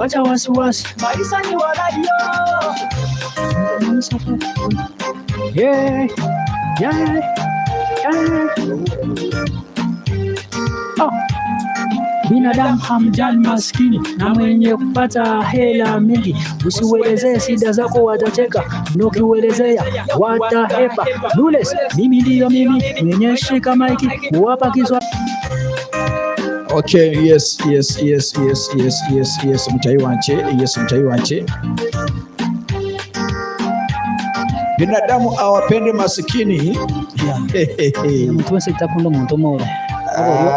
Wacha wasiwasi, maisha ni walayo. Yeah, yeah, yeah. Oh. Binadamu hamjali maskini na mwenye kupata hela mingi, usiuelezee shida zako watacheka, na ukiuelezea watahepa. Nules, mimi ndiyo mimi mwenye shika maiki kuwapa kiswa Okay, yes, yes, yes, yes, yes, yes, yes, mutahi wangye, yes, mutahi wangye. Binadamu awapendi masikini. Omuntu wese takunda omuntu omworo.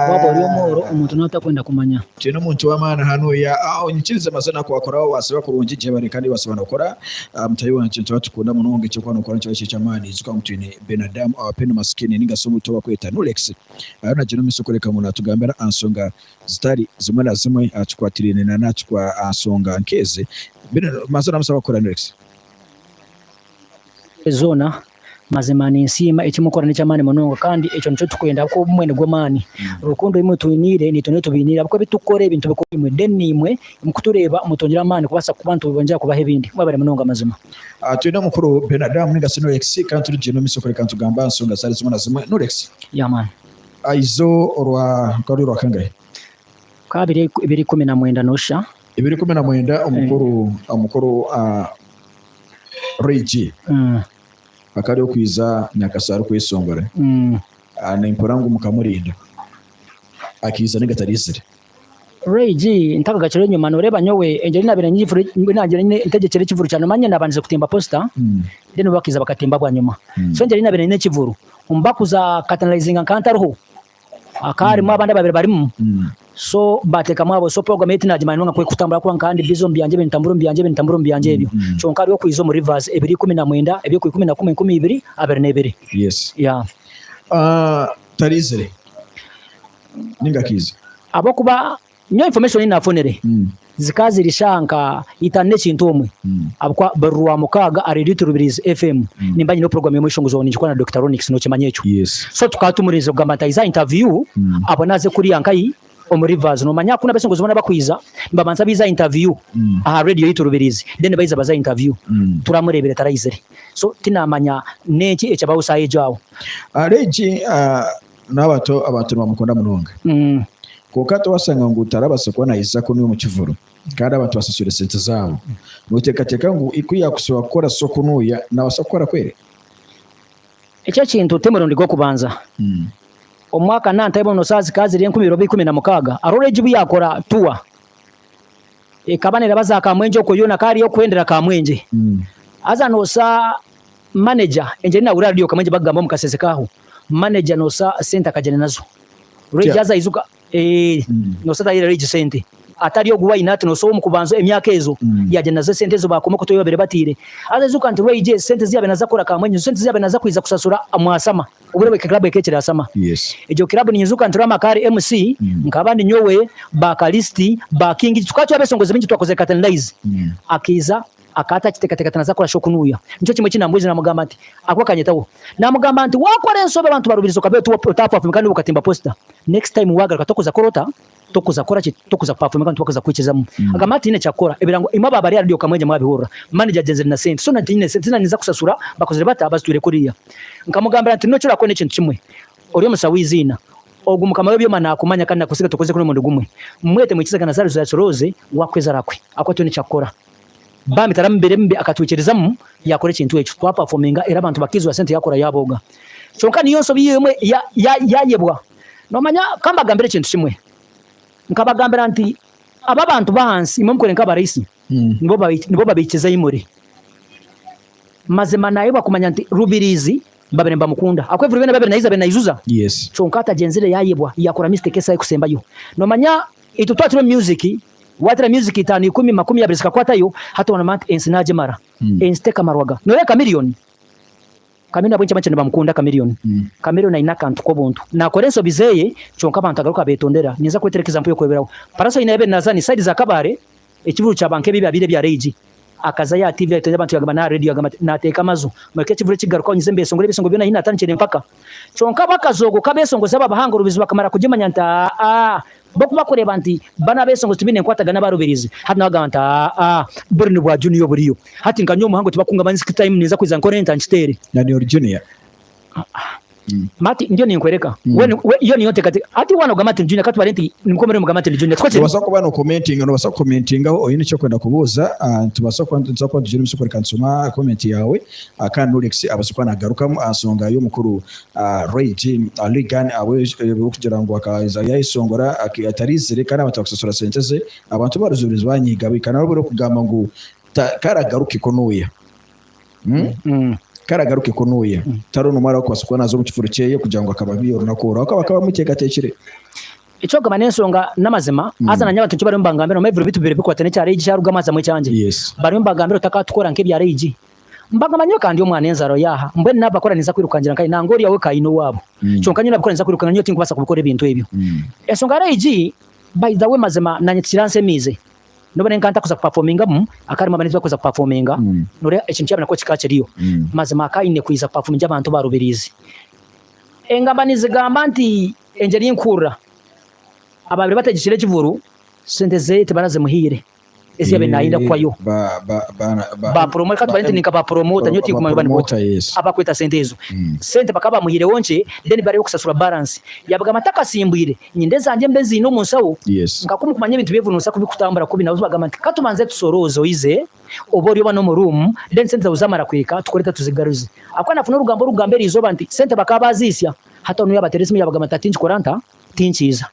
Waba ori omworo omuntu nawe takwenda kumanya. Twine omuntu w'amaani hanuya. Ah, onyikirize mazina ku wakora wasiba kurungi gyebare kandi wasiba nokora. Ah, mutahi wangye nituba tukunda munonga eky'okuba nokora nikiba kiri eky'amaani. Ijuka ngu twine Binadamu awapendi masikini ninga shi omuntu ou bakweta Nulex. Ariyo nagyenda omu maisho kworeka ngu natugambira aha nshonga zitari zimwe na zimwe aha kikwatiraine na aha nshonga nk'ezi. Mbwenu manza oramusabe kukora Nulex. Zoona mazima ninsiima eki mukora nekyamaani munonga kandi ekyo nikyo tukwenda ahabw'okuba obumwe nigo maani. Rukundo ei mutwiniire naitwe niyo tubainiire ahabw'okuba ebi tukukora ebi nitubikora imwe then naimwe mukutureeba mutwongyera amaani kubaasa kuba nitwongyera kubaha ebindi. Mwebare munonga mazima. Twine omukuru Benadamu ninga shi Nurex kandi turigyenda omu maisho kureka nitugamba aha nshonga zitari zimwe na zimwe. Nurex. Yeah man. Aizo orwa rukaba ruri orwakangahi? Bikaba biri 2019 nosha. 2019 omukuru omukuru Ray G akaba ari okwiza Nyakasha arikweshongora. Nimpurira ngu mukamurinda akaiza ninga taraizire. Ray G, Ntakagakire enyima noreeba nyowe engyeri nabaire nagira nyine ntegekire ekivuru kyangye nomanya nabandize kutimba poster then bo bakaiza bakatimba bwanyima so engyeri nabaire nyine ekivuru omubakuza katanalizinga nkaba ntariho hakaba harimu abandi ababaire barimu so batekamu abo so program ei tinagimanya munonga ku ekutambura ahabw'okuba nkaba ndi busy omu byangye ebyo nintambura omu byangye ebyo nintambura omu byangye ebyo kyonka hariho okwiza omu Rivers ebiro 19 eby'oku 11 2022. Yes. Yeah. Taraizire. Ninga akiiza. Ahabw'okuba nyowe information ei naafunire zikaba ziri shaaha nka itaano n'ekintu omwe ahabw'okuba buri Rwamukaaga aha Radio Rubirizi FM nimba nyineho program y'omweshongozo wawe ningikora na Dokita Ronix nookimanya ekyo. Yes. So tukaba tumurinzire kugamba nti ayize aha interview abone aze kuriya nkahi omu Rivers. Noomanya ku n'abeshongozi boona abakwija nibabanza baija aha interview aha Radio yaitu Rubirizi then baija baza aha interview. Turamureebire taraizire. So tinaamanya n'enki ekyabaho shaaha egyo aho. Regi N'abato abantu nibamukunda munonga. Kwonka hati waashanga ngu tarabaasa kuba naija kunuya omu kivuro kandi abantu basaswire sente zaabo, nooteekateeka ngu ku yaakushaba kukora show kunuya naabaasa kukora kweri? Ekyo ekintu ti murundi gw'okubanza. Omu mwaka nantayo noshaaha zikaba ziri enkumi ibiri oba 16 hariho Regi obu yaakora tour ekaba neeraba za Kamwengye okwo yoona akaba ariyo kuhendera Kamwengye. Haza nooshusha manager engyeri nahurira aha radio Kamwengye bakugamba omu kasese kaaho. Manager nosa sente akagyenda nazo. Rage haza aijuka eeh nosa tahaire Rage sente. Atari ogu waine hati nosa owomukubanza emyaka ezo yagyenda nazo esente ezo bakoma okutu eyi babaire bataire. Haza aijuka nti Rage ezi sente eziyabaire naza kukora Kamwengye nizo sente eziyabaire naza kwiza kusasura Mwasama obwire obwo club ekaba ekiri Asama. Egyo club ninyijuka nti Rama akaba ari MC nkaba ndi nyowe, ba Kalisiti, ba King tukaba turi abeshongozi baingi twakozire Curtain Rise. Akaiza Akaba atakiteekateeka ati naaza kukora show kunuuya. Nikyo kimwe eki naamuburize naamugamba nti, ahabw'okuba akanyetaho. Naamugamba nti, waakora enshobe abantu barubirize okabeho otaapafominga kandi okatimba posita, next time waagaruka tokuza kukora ota? Tokuza kukora ki? Tokuza kupafominga kandi tibakuza kukwikirizamu. Agamba ati, tihaine kyakukora. Ebirango imwe abaaba bari aha rediyo Kamwengye mwabihurira. Manager agyenzire na sente. So na tinyine sente ezi ninza kushashura, bakozire bata? Bazitwire kuriya. Nkamugambira nti, n'eki orakora n'ekintu kimwe. Ori omushaho w'eiziina. Ogu mukama w'ebyoma naakumanya kandi naakusiga tokozire kunu omurundi gumwe. Mwete mwikirize agana za Rose, wakwezi arakwe. Ahabw'okuba tihaine kyakukora. Bambi taramubire mubi akatwikirizamu yakora ekintu ekyo twapafominga era abantu bakizura sente yakora yaboga kyonka niyo nsobi emwe yayebwa nomanya kambagambire ekintu kimwe nkabagambira nti aba abantu bahansi imwe mukore nkabaraisi nibo babikiza ahi muri mazima nayebwa kumanya nti Rubirizi babire nibamukunda ahabw'okuba ebiro byona ebi abire naiza abire naijuza kyonka atagyenzire yayebwa yakora mistake esaha ekusembayo nomanya Itwe twaba turi omu music, watera music itano, ikumi, makumyabiri zikakwatayo, hati oba nomanya nti ensi nagimara. Ensi tekamarwaga. Noreeba Chameleone? Chameleone ahabw'enki abantu nibamukunda Chameleone? Chameleone aine akantu k'obuntu. Nakora ensobi zeye kyonka abantu agaruka abetondera. Ninza kukwetera example y'okureberaho. Pallaso aine yabaire naza ni side za Kabale, ekivuru kyaba nk'ebi ebyabaire ebya Ray G. Akazayo aha TV ayetondera abantu yagamba n'aha radio yagamba ati nateeka amaju, mureke ekivuru ekigarukaho nyize mbesongore ebisongo byona ahi natandikire mpaka. Kyonka bakazogoka abesongozi abo abahanga orubizi bakamara kugimanya nti aa. Bo ku bakureeba nti banu abesongozi tibaine nkwatagana n'abarubirizi, hati nabo bagamba nti aa buri nibwa Junior buriyo. Hati nka nyowe omuhango tibakungamba nti time ninza kwija nkore nta nkiteere. Na ni ori Junior. Hati ndiyo ninkwereka. We we iyo niyo nteekateeka. Hati waaba nogamba nti ni Junior katubare nti nikwo muriyo nimugamba nti ni Junior tikwo kiri? Nobaasa kuba nokomentinga, nobaasa kukomentingaho oine eki orikwenda kubuuza, nitubaasa kuba nituza kuba nitugyenda omu maisho kureka nitushoma comment yaawe kandi Nolex abaase kuba nagarukamu aha nshonga y'omukuru Ray G Reagan ahabw'okugira ngu akaza yayeshongora atariizire kandi abantu bakashashura sente ze, abantu baruzurize banyiiga bahika n'ahu barikugamba ngu karagaruke kunuya. Karagaruke kunuya. Tihariho n'omwe arikubaasa kuba naaza omu kifuro kyeye kugira ngu akababiiha orunaku oru ahabw'okuba bakaba bamuteekateekire. Eky'okugamba n'enshonga n'amazima, haza nanye abantu nikyo bariyo nibangambira ngu ebiro bitu bibire bikwatane ekya Ray G kyarugamu hazamu ekyangye. Bariyo nibangambira otakatukora nk'ebya Ray G. Mbagamba nyowe ka ndi omwana enzarwa yaaha, mbwenu nabakora ninza kwirukangira nkahi? Nangwa oriya we ka aine owaabo. Kyonka nyowe nabikora ninza kwirukanga nyowe tinkubaasa kubikora ebintu ebyo. Ensonga ya Ray G, by the way mazima nanye tikiranshemiize. Nobu nari nka ntakuza kupafomingamu, akarimu abandi tibakuza kupafominga, noreeba ekintu kyabo nakwo kikaba kiriyo. Mazima akaba aine kwija kupafomingira abantu ba Rubirizi. Engamba nizigamba nti engyeri nkuhurira, abaabaire bategekire ekivuru, sente ze tibarazimuhaire. Ezi yaabaire naayenda kuhwayo. Ba promo reka tubare nti ninka ba promota nyowe tinkumanya oba nibo abakweta sente ezo. Sente bakaba bamuhiireho nkye then bariyo kusasura balance. Yabagamba ntakasimbwire nyine ezangye mbe nziine omu nshaho. Nka ku mukumanya ebintu by'evunuusa ku bikutambura kubi nabo bagamba nti katubanze tusorooze oize obe ori oba n'omu room then sente zaawe zamara kuhika tukore ta tuzigaruze. Ahabw'okuba nafuna orugambo orikugamba eriizooba nti sente bakaba baziisya hati onu yabateera esimu yabagamba nti hati tinkikora nta? Tinkiiza.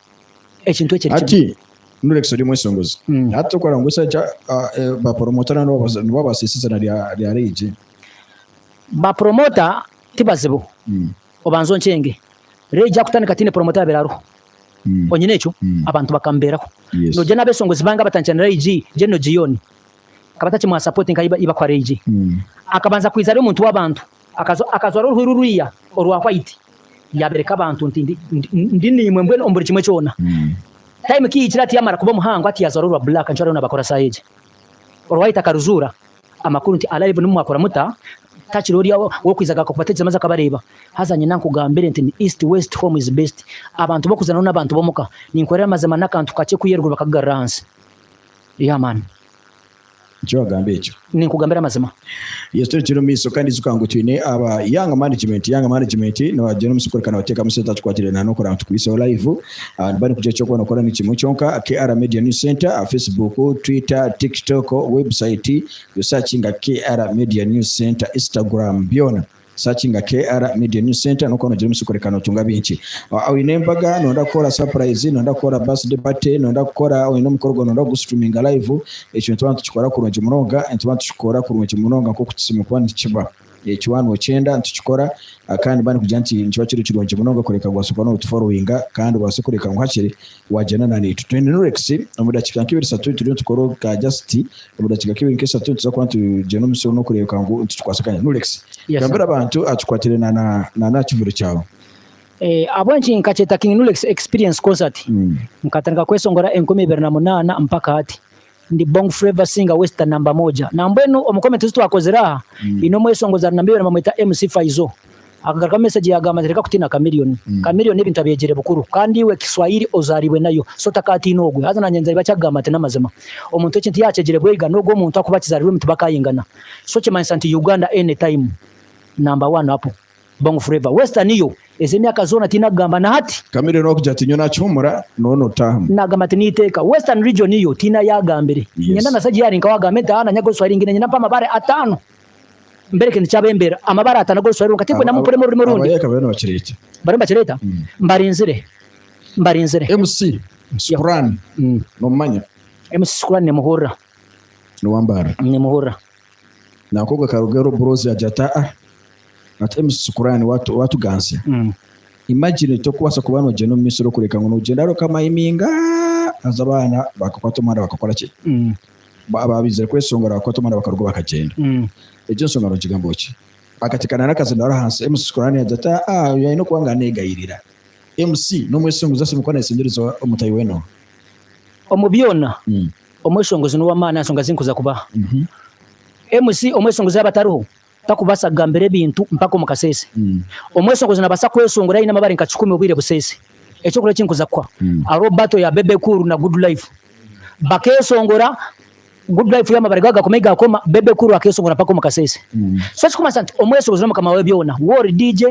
Ekintu ekiri kimwe. Hati Nurex ori mwesongozi. Hati okora ngu esaija ba promota nibo abasiisa izina rya Ray G. Ba promota tibazibu. Obanze onkyenge. Ray G akutandika tihaine promota yabaire ariho. Onyine ekyo? Abantu bakamuberaho. Nogira n'abesongozi bange abatandikire na Ray G, General Gion akaba atakimuha support nka ei bakuha Ray G. Akabanza kwija ari omuntu w'abantu. Akajwara oruhu ruriya orwa white yabereka abantu nti ndi naimwe mbwenu omu buri kimwe kyona. Time kihikire ati yamara kuba omuhango ati yazwara orwa black nikyo ariyo nabakora saha egi. Orwa white akaruzuura amakuru nti alive nobu mwakora muta takiri oriya owokwiza akakubatekyereza maze akabareeba. Haza nyine nkugambire nti ni east west home is best. Abantu bokuzana nabantu bomuka. Ninkorera amazima nakantu kakye kwiha eruguru bakakugarura ahansi. Yeah man. Nikyo wagamba ekyo. Ninkugambira amazima. Yes, turi omu maiso kandi ijuka ngu twine aba Young Management. Young Management nibagyenda omu kureka nibateekamu sente tukwatirana n'okureba ngu tukwiseho live. Ah, niba nikugira eky'okuba nokora ni kimwe kyonka KR Media News Center, ah, Facebook, Twitter, TikTok, website, yosearchinga KR Media News Center, Instagram, byona. Searchinga KR Media News Center n'okuba nogira omugisha kureka notunga bingi. Oine embaga, noyenda kukora surprise, noyenda kukora birthday party, noyenda kukora oine omukoro gwawe noyenda kugustreaminga live, ekyo nituba nitukikora kurungi munonga, nituba nitukikora kurungi munonga nk'oku kishemereire kuba nikiba. Eki waaba nokyenda nitukikora kandi nimba nikugira nti nikiba kiri kirungi munonga kureka ngu obaase kuba notuforowinga kandi obaase kureka ngu hakiri wagyenda na naitwe. Twine Nurex omu dakiika nk'ibiri ishatu turiyo nitukora ka just Omu dakiika nk'ibiri nk'eshatu nituza kuba nitugyenda omu maisho n'okureebeka ngu nitukikwasa akanya. Nurex, Yes, sir. gambira abantu aha kikwatiraine na na n'aha kivure kyawe. Eh, ahabw'enki nkakyeta King Nurex Experience Concert? Nkatandika kwesongora 2008 mpaka hati. Ndi Bongo Flava Singer Western number moja. Nambwenu omu comment ezi twakozire aha, haine omwesongozi ari number ibiri nibamweta MC Faizo. Akagarukamu message yagamba nti reka kutiina Chameleone. Chameleone ebintu abyegyire bukuru kandi iwe Kiswahili ozaariibwe nayo so otakaatiina ogwe. Haza nanye nzariba kyakugamba nti n'amazima. Omuntu ekintu yakyegyire bweiga n'ogwo omuntu akuba akizarirwe tibakayingana. So kimanyisa nti Uganda any time number one hapo. Bongo Flava. Western yo ezi emyaka zoona tihaine akugamba na hati. Chameleone wakugira ati nyowe nakihumura nowe notahamu. Nagamba ati niteeka. Western region yo tihaine ayagambire. Nyenda na Sagi yari nka wagambe nti haa nanye ag'Oruswahili ngine nyina mpa amabare atano. Mbereke nikyabembera amabara atano ag'Oruswahili rwonka tinkwenda mumporemu orurimi orundi. Abayaka bariyo nibakireeta. Bariyo nibakireeta? Mbarinzire. Mbarinzire. MC Shukurani nomumanya? MC Shukurani nimuhurira. Niwambarara? Nimuhurira. Nanka akarugayo Robrozi yagira ati aa ati MC Shukurani watuganzya. Imagine tokubaasa kuba nogyenda omu maisho orikureka ngu nogyenda hariho okamayiminga haza abaana bakakwata omuhanda bakakora ki? Abaizire kweshongora bakakwata omuhanda bakaruga bakagyenda. Egyo enshonga nogigambaho ki? Akateekana n'akazindaaro ahansi, MC Shukurani yagira ati, Aa, oyo aine okuba ngu aneegayirira. MC n'omweshongozi ashemereire kuba nayeshengyereza omutaahi we n'oha? Omu byona, omweshongozi n'ow'amaani aha nshonga ezi nkuza kubaha. MC omweshongozi yaaba atariho, takubaasa kugambira ebintu mpaka omu kaseese. Omweshongozi naabaasa kweshongora aine amabare nka kikumi obwire buseese. Ekyokurya eki nkuza kukuha, hariho battle ya Bebe Cool na Good Life. Bakesongora, Good Life yamabare gaaba gakoma ahi gakoma, Bebe Cool akesongora mpaka omu kasese. So ekikumanyisa nti omwesongozi n'omukama wa byona. Waaba ori DJ,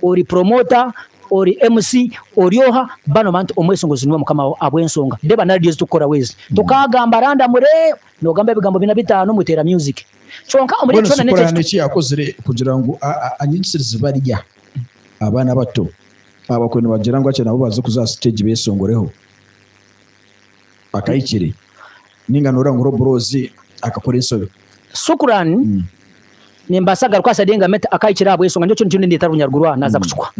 ori promoter, ori MC, ori oha, ba nomanya nti omwesongozi niwe mukama waawe ahabw'ensonga. Reeba na radio ezi turikukoraho ezi, tokaagamba random reeba, nogamba ebigambo bina bitaano muteera music. Kyonka omuri Mbwenu ekyo kyona Sukura n'ekyo niki yakozire kugira ngu anyigisirize bariya abaana abato abakwe nibagira ngu hakye nabo baze kuza aha siteegi besongoreho akahikire ninga noreeba ngu Robrozi akakora ensobi? Sukran nimbaasa kugaruka aha side ngambe nti akahikire ahabw'ensonga nikyo nikyo nindeeta runyaruguru aha naaza kukikuha.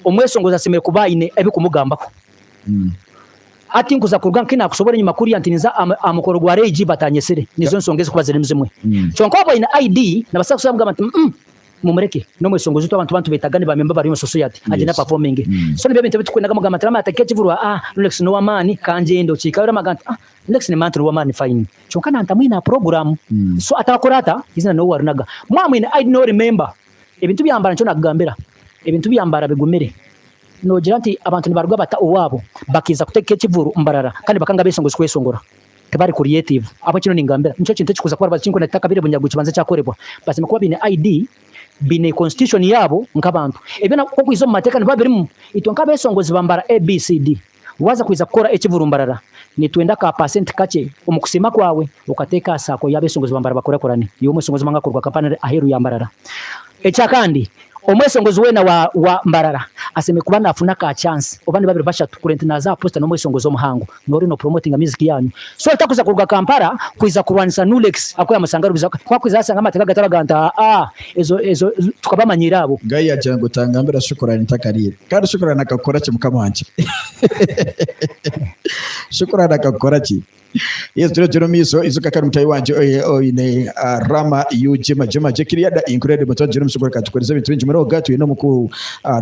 Omwesongozi ashemereire kuba aine ebikumugambaho. Hati nkuza kuruga nka nakushobora enyima kuriya nti ninza aha mukoro gwa Ray G batanyetsire. Nizo nsonga ezikuba zirimu zimwe. Kyonka waaba oine ID nabaasa kushaba kugamba nti umm mumureke nomwesongozi waitu abantu ba nitubetaga ni ba member bari omu society agyende Yes. aperforminge. So nibyo ebintu ebitukwendaga mugamba nti Rama ategeke ekivurwa ah Rolex nowamaani kangyende okiika Rama agamba nti ah Rolex nimanya nti nowamaani fine kyonka nantamwine aha program. So atakora ata izina niwe warinaga. Mwaba mwine ID no remember ebintu bya Mbarara nikyo nakugambira ebintu bya Mbarara bigumire. Noogira nti abantu nibaruga bata owaabo bakaija kutegeka ekivuru Mbarara kandi bakanga abesongozi kwesongora? Tibari creative. Ahabw'enki kinu ningambira? Nikyo kintu ekikuza kuba rubaju kinkwenda kitakabire bunyagu kibanze kyakorebwa. Bazima kuba baine ID, baine constitution yaabo nk'abantu. Ebyo na okwiza omu mateeka nibiba birimu. Itwe nk'abesongozi ba Mbarara ABCD, waaza kwija kukora ekivuru Mbarara, nitwenda ka percent kakye omu kusiima kwawe okateeka aha saako y'abesongozi ba Mbarara bakurakurane. Iwe omwesongozi omwe akuruga Kampala aheeru ya Mbarara. Ekyakandi, omwesongozi weena wa wa Mbarara asemeriire kuba nafuna ka chance oba ni babiri bashatu kureba nti naza aha poster n'omwesongozi omuhango nori no promotinga music yanyu. So otakuza kuruga Kampala kwiza kurwanisa Nulex ahakuba yamusanga rubiza ku akwiza yasanga amateeka gatari aga nti aa ezo ezo tukabamanyiira abo. Guy yagira ngu otangambira Shukurani ntakariire. Kandi Shukurani akakukora ki mukama wangye? Shukurani akakukora ki? Yes, turiyo turi omu maiso ijuka kandi mutahi wangye oine Rama UG Magye Magye Kiriada Incredible tuba turi omu maiso katukoresa ebintu bingi munonga twine omukuru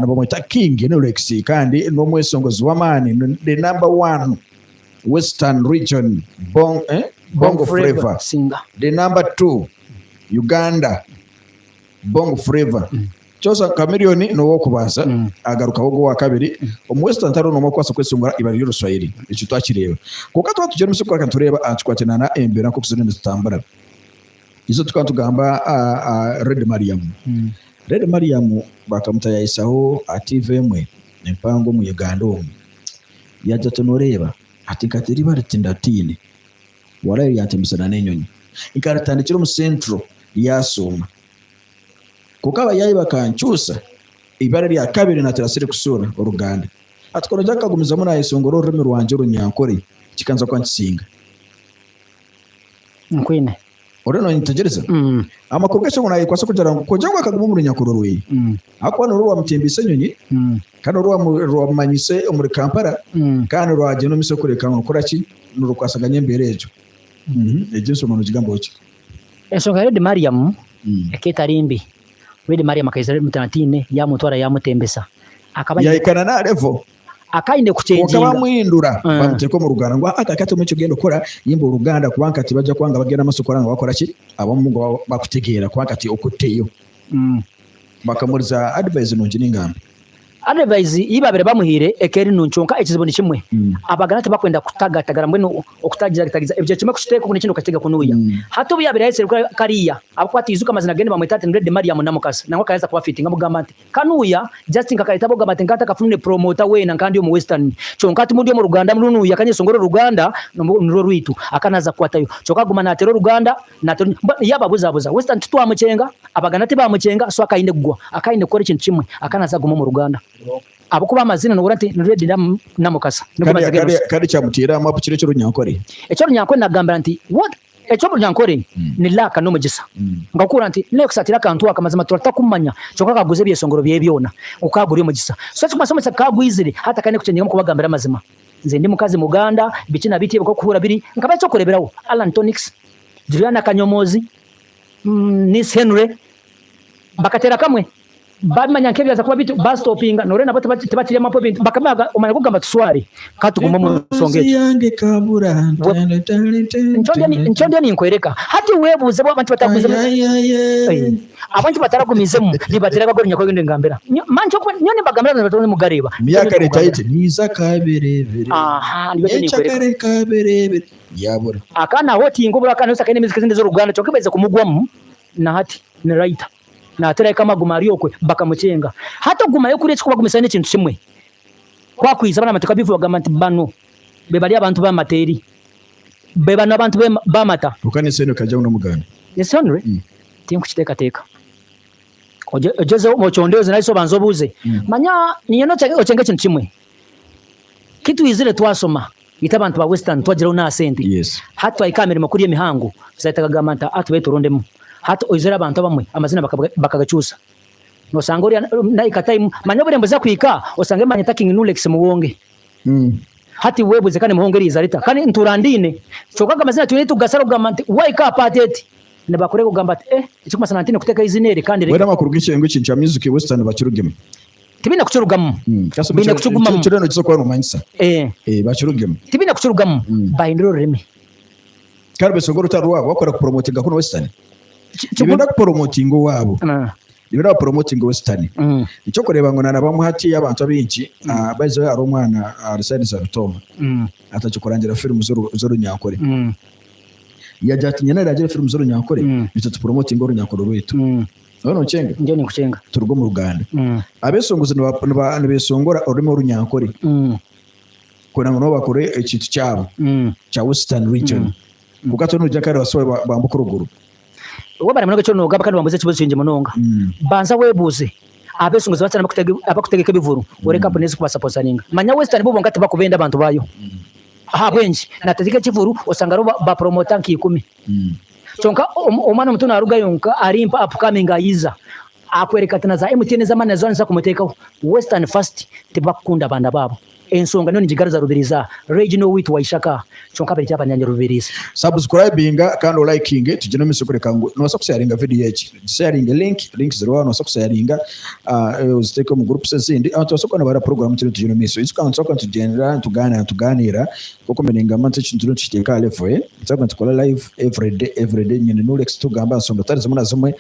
nibamweta King Nurex kandi n'omwesongozi w'amaani the number one Western region Bong, eh? Bongo Flava Singer. the number two Uganda Bongo Flava Kyosa Chameleone n'ow'okubanza agarukaho ogwo owakabiri omu Western tihariho n'omwe orikubaasa kwesungura ibara ry'Oruswahili ekyo twakireeba. Kwonka twaba tugyenda omu maisho kugaruka nitureeba aha kikwatirana na embeera nk'oku ziriyo nizitambura. Izo tukaba nitugamba aha Red Mariam. Red Mariam bakamutayayisaho aha TV emwe empango omu Uganda omu. Yaagira ati noreeba ati nkateera ibara tindatiine walai ryantembesa n'enyonyi. Nkaritandikira omu Central ryasuuma. Kwonka abayaayi bakankyusa eibara erya kabiri naatirasire kusuura oruganda. Hati ku noogira nkagumizamu naayeshongora orurimi rwangye orunyankore kikanza kuba nikisinga. Nkwine. Oriyo noonyetegyereza? Amakuru g'ekyo ngu naayekwatsa kugira ngu kugira ngu akaguma omu runyankore rweye ahabw'okuba nirwo rwamutembeise enyonyi kandi nirwo rwamumanyise omuri Kampala kandi rwagyenda omu maisho kureka ngu nirukora ki? Nirukwasaganya embeera egyo. Egyo enshonga noogigambaho ki? Enshonga ya Lady Mariam ekaba etari mbi. Lady Mariam akaija ari mutanatiine yamutwara yamutembesa. Akaba aine Yahikana na level. Akaba aine Kwonka kucenginga. bamuhindura bamuteeka omu Ruganda ngu aa kakati omwe eky'ogenda kukora yimba Oruganda kubanga kati bajja kuba nga bagenda omu maiso kukora nga bakora ki abamu ngu bakutegeera kubanga kati okutteyo. Bakamuriza advice nungi ninga mbi? Advice ei baabaire bamuhaire ekaba eri nungi kwonka ekizibu ni kimwe, Abaganda tibakwenda kutagatagara mbwenu okutagitagiza ebigyere kimwe kukiteeka oku n'ekindi okakitega kunuya. Hati obu yaabaire ayetsire kariya ahabw'okuba tiijuka amazina ge nibamweta ati ni Lady Mariam Namukasa nangwa akaba yaaza kubafiitinga amugamba nti kanuya just nkakareeta ab'okugamba nti nka ntakafunire promoter weena nka ndi omu Western kyonka hati ndi omu Ruganda runuya kanyesongore oruganda nirwo rwaitu akaba naaza kukwatayo kyonka aguma naateera oruganda Yaababuzabuza. Western titwamukyenga, Abaganda tibamukyenga, so akaba aine kugwa. Akaba aine kukora ekintu kimwe, akaba naaza kuguma omu ruganda. Ahabw'okuba amazina nohurira nti ni Red Namukasa. Nigo Kandi mazina ge kandi kandi kyamuteera aha mapu kiri eky'orunyankore. Eky'orunyankore nakugambira nti what eky'orunyankore ni luck n'omugisa. Nkakuhurira nti Nekusaatira akantu aka mazima turatakumanya kyonka akaguza ebyeshongoro bye byona ngu ka guri omugisa. So ekirikumanyisa omugisa ka gwizire hati akaba aine kukyengyeramu kubagambira amazima. Nze ndi mukazi muganda, biki na biti ebikokuhurira biri nkaba ekyokureberaho Allan Toniks, Juliana Kanyomozi, Nis Henry bakatera kamwe. Babimanya nk'ebyaza kuba bitu basitopinga noreeba nabo tibakirya amapwa ebintu bakaba omanya kugamba tusware katugume omu nsonga egyo. Nikyo ndiyo ninkwereka hati webuuze bo abantu batagumizemu abantu bataragumizemu nibatera bagora nyakwe ndi ngambira nyowe nimbagambira nibatari mugareeba. Myaka letaite niiza kaberebere. Aha nibyo ninkwereka. Kaberebere yabura. Akaana aho tinkubura akaana osanga kaine emiziki ezindi ez'oruganda kyonka ebaize kumugwamu nahati ni writer. Natereka amaguma ari okwe bakamukyenga. Hati okugumayo kuriya ekikubagumisa nekintu kimwe. Kwakwiza bana amateka bifu bagamba nti bano bebari abantu bamata eri. Bebano abantu bamata. Kwonka n'ensi enu ekajyaho n'omuganda. Ensi enu? Tinkukitekateka. Ogyezeho okyondeeze nari shi obanze obuuze. Manya niinyenda okyenge ekintu kimwe. Kitwizire twasoma itwe abantu ba western twagiraho naha sente hati twahika aha mirimo kuriya emihango zahita gagamba nti aa tube turondemu hati oizire abantu abamwe amazina bakagakyusa nosanga oriya nahika time manya obwire nibuza kuhika osange banyeta king nulex muwonge hati webuze kandi muhonge eriza rita kandi ntura ndine kyonka ago amazina twine tugasara kugamba nti wahika aha part eti nibakureba ogamba ati eh ekikumanyisa nantine kutekaho izina eri kandi Mbwenu amakuru g'ekyengo eki kya music western bakirugemu. Tibaine kukirugamu. Baine kukigumamu. Kiriyo nikiza kuba nomanyisa. Bakirugemu. Tibaine kukirugamu. Bahindure orurimi. Kandi besonga orutaro rwabo bakora kupromotinga kunu western. Nibenda kupromotinga owabo. Nibenda bapromotinge western. Ekyokureba ngu na bamwe hati abantu abaingi by the way hariho omwana ahari side za Bitooma atakikurangira firimu z'orunyankore. Yagira ati nyine nirangire firimu z'orunyankore nitwe tupromotinge orunyankore rwaitu. Nyowe nonkyenga? Nyowe ninkukyenga. Turuga omu Ruganda. Abesongozi nibesongora orurimi orunyankore kwenda ngu nabo bakore ekintu kyabo kya Western region. Kwonka twena nogira kandi nibasobola bambuka oruguru. Webare munonga eki nogamba kandi wambuuza ekibuuzo kirungi munonga. Banza webuuze abesongozi Western abakutegeka ebivuru ore kampuni ezikubasaposaninga. Manya Western bo bonka tibakubenda abantu baayo. Ahabw'enki? Nategeka ekivuru osanga hariho ba promota nka ikumi. Kyonka omwana omuto narugayo nka arimpa upcoming ayiza akwereka ati naza MTN ezamani nazo niza kumutekaho. Western first tibakukunda abaana babo. Ensonga niyo nigigaruza Rubirizi aha. Regional witu wa Ishaka aha. Kyonka bari abanyanya Rubirizi. Subscribinga kandi olikinge tugyende omu maisho kureka ngu nobasa kusharinga video egi gisharinge link link ziriho aha nobasa kusharinga oziteeke omu groups ezindi abantu babaase kuba nibareeba program turiyo nitugyenda omu maisho ijuka ngu nituba nitugyenda nitugaanira nitugaanira Nk'oku ningamba nti ekintu nitukiteeka aha level eh, nituba nitukora live everyday everyday nyine Nurex tugamba aha nsonga zitari zimwe na zimwe.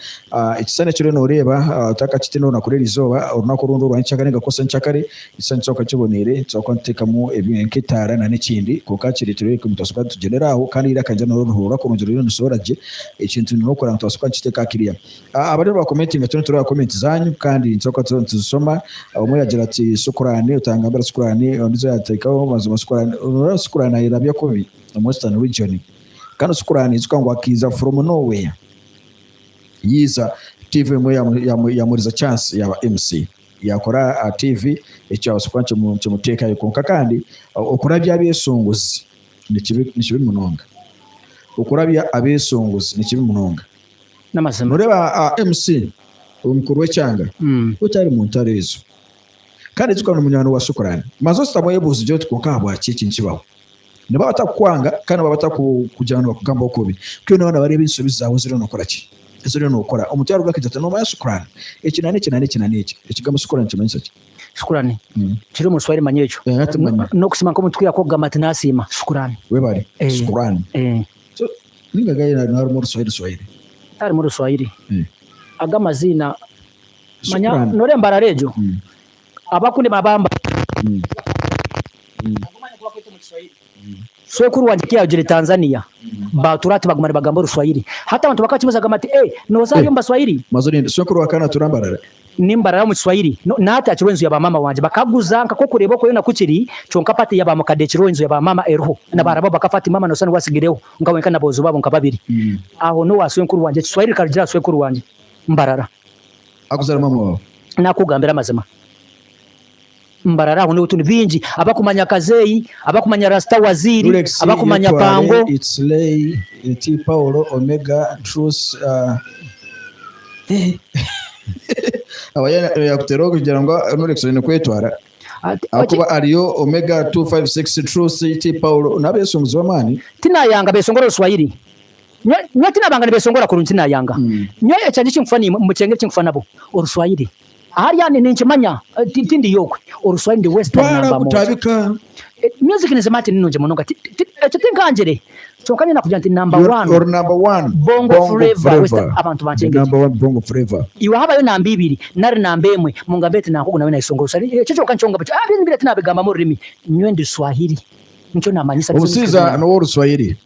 Ekishushani eki oriyo noreeba otakakitiina orunaku rw'erizooba, orunaku orundi orwa nyenkyakare ninga kose nyenkyakare, ekishushani nikyo kuba kiboneire, nituba kuba nituteekamu nk'etaara nana ekindi kwonka kireeterwe ngu nitubaasa kuba nitugyendera aho kandi eiraka niryo norihuurira kurungi ririyo nirisohora gye, ekintu n'okureba ngu nitubaasa kuba nitukiteeka aha kiriya. Abariyo nibakomentinga turiyo nitureeba komenti zanyu kandi nituza kuba turiyo nituzishoma. Omwe yagira ati Shukurani otangambira Shukurani, ondijo yateekaho mazima Shukurani. Noreeba Shukurani ayerabya kubi omu Western region. Kandi Shukurani ijuka ngu akaija from nowhere yaija TV emwe yamuhereza chance yaba MC yakora aha TV ekyo kyabaasa kuba nikimuteekayo. Kwonka kandi okurabya abeshongozi nikibi munonga. Okurabya abeshongozi nikibi munonga. N'amazima. Noreeba MC omukuru w'ekyanga we tari mu ntaro ezo kandi ijuka ni munywani wa Shukurani. Manza ositame oyebuuze ogire oti kwonka ahabwaki eki nikibaho? Nibaba batakukwanga kandi nibaba batakugira ngu nibakugambaho kubi kwonka nibaba nibareeba enshobi zaawe ezi oriyo nokora ki? Ezi oriyo nokora. Omuntu yaruga akagira ati nomanya Shukurani eki na n'eki na n'eki na n'eki. Ekigambo Shukurani nikimanyisa ki? Shukurani kiri omu Ruswahili manya ekyo. N'okusiima nk'omuntu ku yakugamba ati nasiima. Shukurani. Webare. Shukurani. So ninga gaye na harimu oruswahili swahili. Tiharimu oruswahili. Ago amaziina manya Shukrani. noreeba embarara egyo abakundi babamba Swekuru wangye ku yaarugire Tanzania baatura hati baguma nibagamba oruswahili. Hati abantu bakakibuuza bagamba bati, Eh, nooza hariya omu baswahili? Maze orinde swekuru wa kana atura Mbarara. Ni Mbarara omu Kiswahili. No, na hati hakiriho enju ya ba maama wangye. Bakaguza nka k'okureeba okwo yoona ku kiri, kyonka part ya ba mukade ekiriho enju ya ba maama eriho. Na bahara baabo bakafa ati maama nooshusha niwe atsigireho nka wenka na boojo baabo nka babiri. Aho n'owa swenkuru wangye. Ekiswahili kikarugira aha swenkuru wangye. Mbarara. Akuzaara maama waawe? Naakugambira amazima. Mbarara aho niho turi baingi abakumanya Kazeeyi, abakumanya Rasta Waziri, Rolex, abakumanya Yetware, Pango. Itsley, T Paulo, Omega, Truth, aba yakuteeraho kugira ngu Rolex oine kwetwara Ati- ahakuba hariyo Omega 256, Truth, T Paulo n'abeeshongozi b'amaani. Tinayanga besongora Oruswahili. Nyowe tinabanga nibesongora kurungi tinayanga. Nyowe ekyangye ekinkufa niimwe mukyenge ekinkufa nabo Oruswahili. Hariya ninkimanya tindiyo okwe oruswahili ndi western Twara namba moja. kutabika. Music nizima ti ninungi munonga ekyo tinkangire kyonka nyine kugira nti number You're, one you're number one bongo bongo flava western flavor. abantu The bankyengegye. number one bongo flavor. Iwe habayo namba ibiri nari namba emwe mungambe nti nanka ogu nawe nayesonga oruswahili ekyo kyonka nikyo ngamba ah bindi biriya tinabigambamu orurimi nyowe ndi swahili nikyo namanyisa Obusiiza n'oworuswahili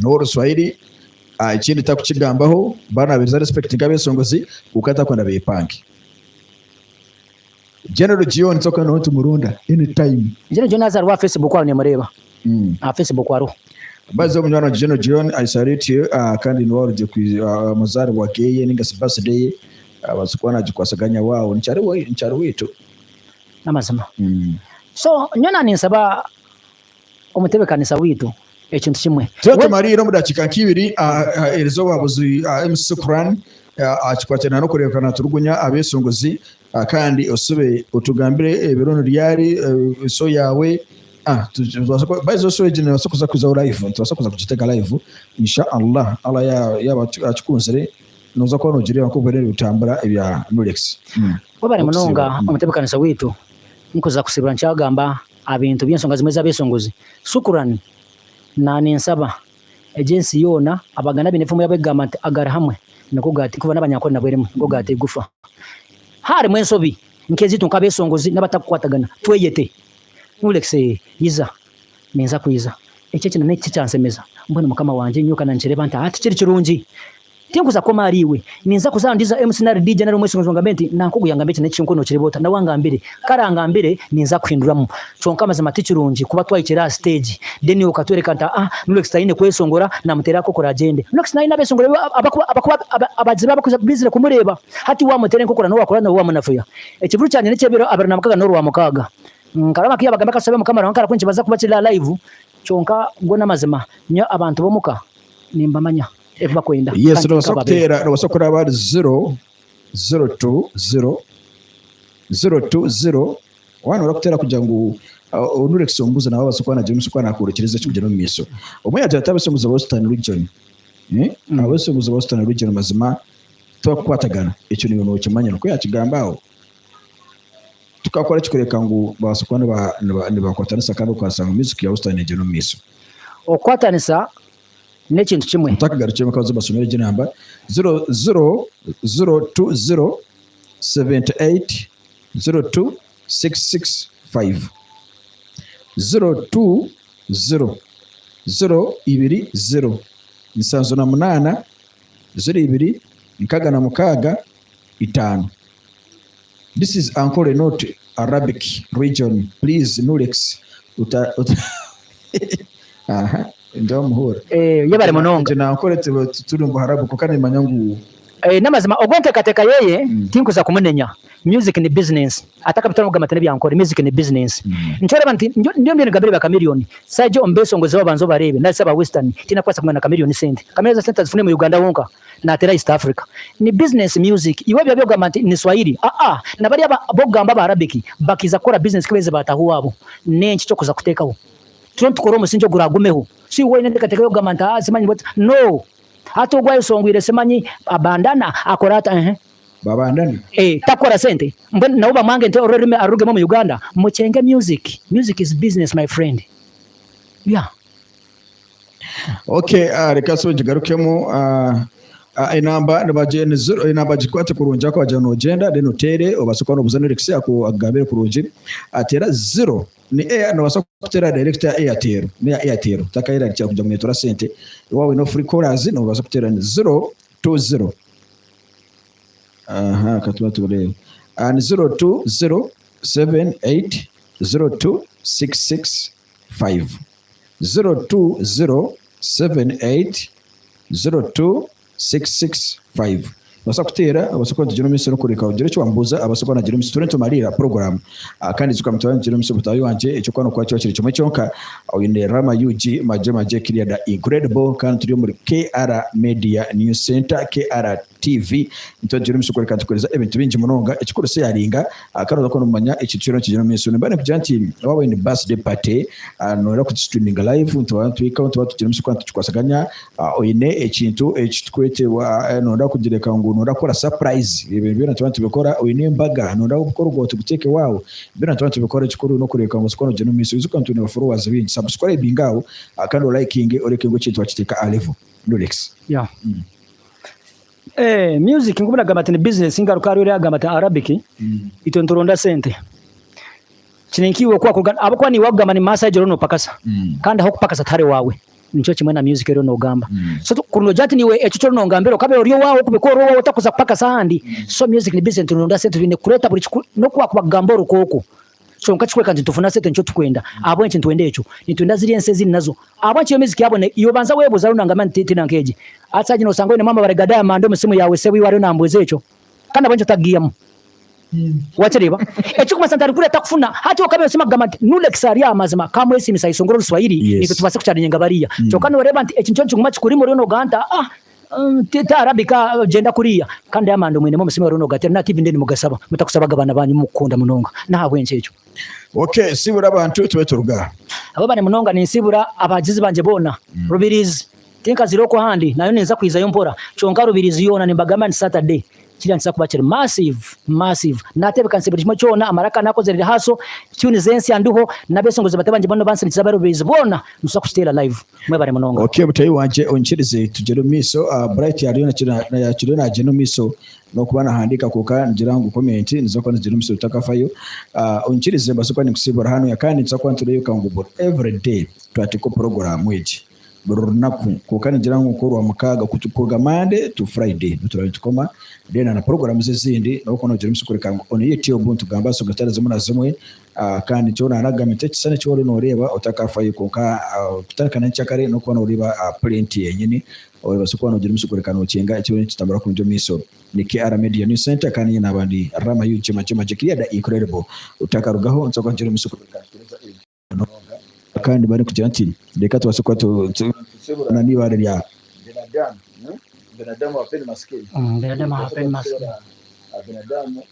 n'oworuswahili ah, ekindi takukigambaho banabereza respect nk'abesongozi kwonka takwenda bepange. General Gion tsoka nawe tumurunda anytime. General Gion haza hariho aha Facebook aho nimureeba aha Facebook hariho. Baza omunywani wangye General Gion I salute you ah, kandi niwe warugye ku ah, amazaribwa geye ninga si birthday ye abaasa kuba nagikwasaganya waawo nikyari nikyari weitu. N'amazima. So nyowe naninsaba omutebekanisa waitu ekintu kimwe. Tuba tumariire omu dakiika nk'ibiri aheereza obuhabuzi MC Quran aha kikwatiraine n'okureebeka naturugunya abeeshongozi kandi osube otugambire ebiro ni ryari, show yaawe by the way show egi neebaasa kuza kuzaho live nitubaasa kuza kugitega live Insha Allah, Allah yaaba akikunzire nooza kuba noogireeba nk'oku biriyo nibitambura ebya Nurex. Webare munonga omutebekanisa waitu nkuza kusibura nkyagamba aha bintu by'enshonga zimwe ez'abeeshongozi. Shukuran. Na ninsaba egi ensi yoona Abaganda baine efumu yaabo erikugamba nti agari hamwe nigo gati kufa n'Abanyankore nabwo erimwe nigo gati gufa. Harimu ensobi nk'ezaitu nk'abeeshongozi n'abatakukwatagana tweyete. Nurex iza ninza kwiza. Eki eki na n'eki tikyanshemeza. Mbwenu mukama wangye nyowe ka nanikireba nti tikiri kirungi. Tinkuza kukoma ahari iwe. Ninza kuza aha ndiijo MC nari DJ nari omweshongozi ngambe nti nanka ogu yangamba eki n'eki kyonka nokireeba ota? Nawe angambire. Ku arangambire ninza kuhinduramu. Kyonka amazima tikirungi kuba twahikire aha siteegi then iwe okatworeka nti aa Nurex taine kweshongora namuteera akokora agyende. Nurex nawe aine abeshongoro be abakuba abagizi be abakuza baizire kumureeba. Hati wamuteera enkokora nawe wakora nawe wamunafuya. Ekivuru kyangye n'ekyebiro 26 n'Orwamukaaga. Nkaraba nka yabagambira katushabe Mukama Ruhanga karaku nikibaasa kuba kiri aha live kyonka go n'amazima nyowe abantu b'omuka nimbamanya. Ebi bakwenda. Yes, Kandi nobaasa nkababeera. kuteera, nobaasa kuraba ahari 0, 0 2 0, 0 2 0, waaba nooyenda kuteera kugira ngu Onurex omubuuze nawe abaase kuba naagira omugisha kuba naakuhurikiriza ekirikugyenda omu maisho. Omwe yaagira ati abeeshongozi ba Western Region, eh, abeeshongozi ba Western Region mazima tibakukwatagana, ekyo naiwe nookimanya, nikwo yaakigamba aho. Tukakora ki kureka ngu babaase kuba niba niba nibakwatanisa kandi okashanga music ya Western negyenda omu maisho? Okukwatanisa n'ekintu kimwe. Otakagarukire mukazi basomere egi namba 0 0 0 2 0 78 0 2 6 6 5 0 2 0 0 ibiri 0 nsanju na munaana 0 ibiri nkaga na mukaaga itaano. This is Ankole not Arabic region please Nurex uta uta aha ndamuhura. Eh, yebare munonga. Nje nankole turi omu Buharabu kwonka nimanya ngu Eh, n'amazima ogwo enteekateeka yeye tinkuza kumunenya. Music ni business. Atakabitwara kugamba nti n'ebyankore. Music ni business. Nikyo oreeba nti ndiyo ndiyo nigambira ebya Chameleone. Saija omu beeshongozi babanze obareebe nari shi aba Western tihaine akubaasa kungana na Chameleone sente. Chameleone sente azifune omu Uganda honka. Nateera East Africa. Ni business music. Iwe ebyo ebyokugamba nti ni Swahili aa na bariya abokugamba aba Arabic bakiiza kukora business ku beeze baataha owaabo. N'enki ekyokuza kuteekaho? Turiyo nitukora omusingye oguraagumeho. Si iwe oine enteekateeka y'okugamba nti aa simanyi what. No! Hati ogu ayeshongwire simanyi abandana akora ata ehe. Babandana? Eh, takukora sente? Mbwenu nawe bamwange nti orurimi arurugemu omu Uganda? Mukyenge music. Music is business my friend. Yeah. Okay, uh, reka so ngigarukemu uh, uh, enamba nibaje ni zero enamba gikwate kurungi ako wagira nogyenda then otere obaase kuba nobuuza Nurex aku akugambire kurungi atera zero ni air nobaasa kutera direct ya Airtel ni ya Airtel takayerarikira kugira ngu netora sente waaba oyine free callers nobaasa kutera ni 020 aha katuba tureebe uh, ni 020 78 02 66 5 0207802665 Nobaasa kuteera obaase kuba nitugira omu maisho n'okureka ogire eki wambuuza abaase kuba nagira omu maisho turiyo nitumariira puroguraamu kandi ijuka ngu nituba nitugira omu maisho mutaahi wangye eky'okuba nookora kiba kiri kimwe kyonka oine Rama UG Magye Magye Clear the Incredible kandi turi omuri KR Media News Center KR. TV nituba tugyire omugisha kworeka nitukuhereza ebintu bingi munonga ekikuru seyaringa kandi oza kuba nomanya ekintu kyona nikigyenda omu maisho. Nimba nikugira nti waaba oyine birthday party noyenda kugistreaminga live nituba nituhikaho nituba tugyire omugisha kuba nitukikwasaganya oyine ekintu ekitwetebwa noyenda kugireka ngu noyenda kukora surprise ebyo byona nituba nitubikora oyine embaga noyenda kukora ogwo tuguteeke waawo byona nituba nitubikora ekikuru nokureebeka ngu oza kuba nogyenda omu maisho ijuka ngu twine ba followers baingi subscribinga aho kandi olikinge oreke ngu ekintu wakiteeka aha level. Nolex. Yeah. Eh, music nkubu nagamba ati ni business ngaruka hariyo agamba ati Arabic itwe nituronda sente kiri nkiiwe oku wakuruga ahabw'okuba niiwe wakugamba ni maasai gye oriyo nopakasa kandi ah'okupakasa tihari waawe nikyo kimwe na music eriyo nogamba so kuri nogira ati niiwe ekyo eki nongambira okabeera ori owaawe okubikora ori owaawe otakuza kupakasa ahandi so music ni business nituronda sente twine kureeta buri n'oku wakuba kugamba orukooko Kyonka kikworeka nti nitufuna sente nikyo tukwenda. Ahabw'enki nitwenda ekyo? Nitwenda ziri ensi eziri nazo. Ahabw'enki yo miziki yabo iwe banza webuuze hariho nangamba nti ti nanka egi. Hati egi nosanga oinemu amabare ga diamond omu simu yaawe sebo iwe ariyo nambuuza ekyo. Kandi ahabw'enki otagiihamu? Wakireeba? Ekirikumanyisa nti arikureeta kufuna. Hati okabeera osiima kugamba nti Nulex ari aha mazima kamwesiimisa ayeshongore oruswahili naitwe tubaase kuchallenginga bariya. Kyonka noreeba nti ekintu kyo nikiguma kikurimu oriyo nogamba nti ah Ti Arabika gyenda kuriya kandi amanda omwinemu omusiima oriyo nogatera na TV ndende mugasaba mutakusaba gabana banyu mukukunda munonga nahabwenki ekyo. Ok sibura abantu tube turuga. Abo bane munonga ninsibura abagizi bangye boona Rubirizi tinkazire okwo ahandi nayo ninza kwizayo mpora kyonka Rubirizi yoona nimbagambira nti Saturday kiriya nikiza kuba kiri massive massive natebekanise buri kimwe kyona amaraka nakozire rehearsal tune zensya ndiho nabesongozi bato bangye boona bansindikize aba Rubirizi boona nituza kukiteera live. Mwebare munonga. Ok mutahi wangye onyikirize tugyere omu maisho Bright ariyo akiriyo nagyenda omu maisho nokuba nahandiika kwonka nigira ngu comment niza kuba nizigyenda omu maisho tutakafayo onyikirize mbaase kuba ninkusibura hanu kandi nituza kuba nitureebeka ngu buri everyday twateeka program egi buri runaku kwonka nigira ngu nkorwamukaaga kuruga Monday to Friday niho turaabe nitukoma then na programs ezindi nobu orikuba nogira omu maisho kureka ngu on YouTube nitugamba aha nshonga zitari zimwe na zimwe Kandi nikyo naanagamba nti ekishushani eki oriyo nooreeba otakaafayo kwonka kutandika na nyenkyakare n'okuba nooreeba purenti yenyini obaase kuba noogira omugisha kureka nookyenga ekiriyo nikitambura kurungi omu maisho. Ni KR Media News Center kandi nyine naaba ndi Rama UG Majje Majje Clear the Incredible. Otakarugaho nituza kuba nitugira omugisha kureka nitukuhereza ebintu munonga kandi barikugira nti reka tubaase kuba tusiburana n'eibaare rya Binadamu, binadamu hawapendi masikini. Binadamu hawapendi masikini. Binadamu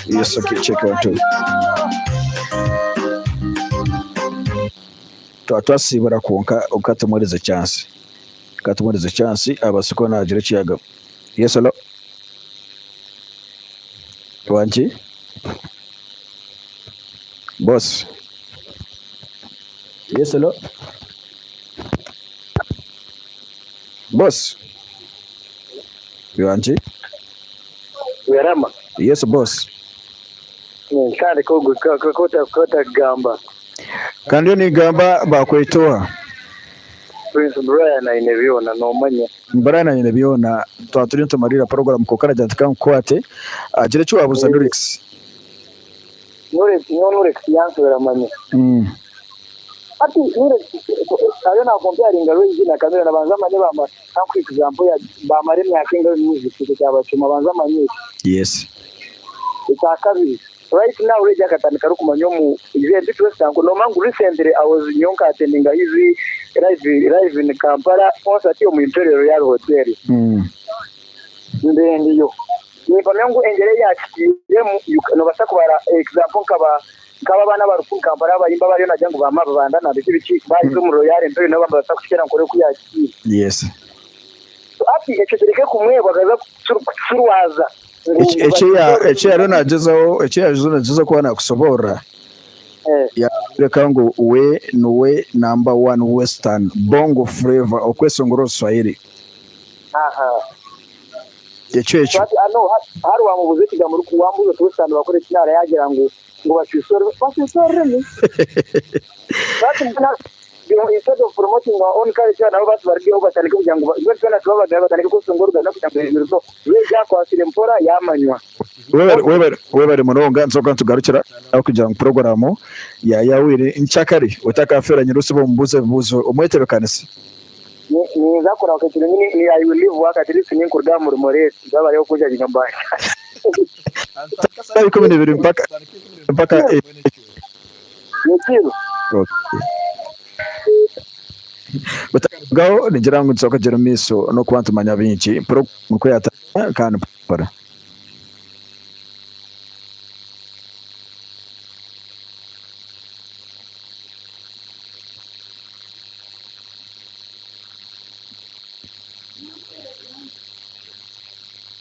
Yes, okay, check one, two. Twaba twasiibura kwonka okatumuhereza chance okatumuhereza chance abaase kuba nagira eki yagamba. Yes, hello. Wangi? Boss. Yes, hello. Boss. Wangi? Werama. Yes, boss. Kandi kotakugamba. Kandi nigamba bakweta oha? Prince Brian aine byona nomanya. Brian aine byona twaba turiyo nitumarira program kwonka nagira nti kankukwate gira eki wabuuza Nurex. Nurex nyowe Nurex yansobera manya. Hati Nurex ariyo nakompeyaringa Ray G na Chameleone abanze amanye bamara kankuhe example ya bamara emyaka engahi omu music ekyo kyabacuma abanze amanye ekyo. Yes. Ekyakabiri right now Ray G akatandika arikumanya omu event nomanya ngu recently I was nyowe nka attendinga his live live in Kampala concert omu Imperial Royal Hotel. Mbe ndiyo. Nimpamya ngu engyera ei yaakitiiremu noobaasa kubara example nkaba nk'aba abaana abari Kampala abayimbi abariyo nagira ngu ba Mabanda na biki biki baaza omu Royal Imperial nabo nibabaasa kukiteera ngu oreebe oku yaakitiire. Yes. So hati ekyo kireke kumwebwa akaza kuturwaza ngu Eki eki ya eki yariyo nagyezaho eki yariyo nagyezaho kuba nakusoborora Eh. yayoreka ngu we niwe number one western bongo flavour okwesongora oruswahili. Aha. Ekyo ekyo. Hati ano hari wamubuza ekigambo wambuza oti western bakora eki nara yagira ngu Ngu bashwise orurimi, bashwise orurimi. Bati mbwenu instead of promoting our own culture nabo bati barugeho batandike kugira ngu mbwenu twena tube abagabe batandike kwesunga oruganda kugira ngu ebiriho bibe byakwatsire mpora yamanywa. Webare munonga nitwoka nitugarukira aho kugira ngu puroguramu ya yahwire nkyakare otakafeera nyirusiba omubuuze ebibuuzo omwetebekanise. Ninza kurahuka ekirungi ni I will leave work at least ninkuruga aha murimo late nibaba bari kunjajinga mba Saaha 12 mpaka mpaka Nyekiro. Butakarugaho ningira ngu nituza kugyera omu maisho n'okuba nitumanya bingi puroguramu ku yatandika kandi mpora.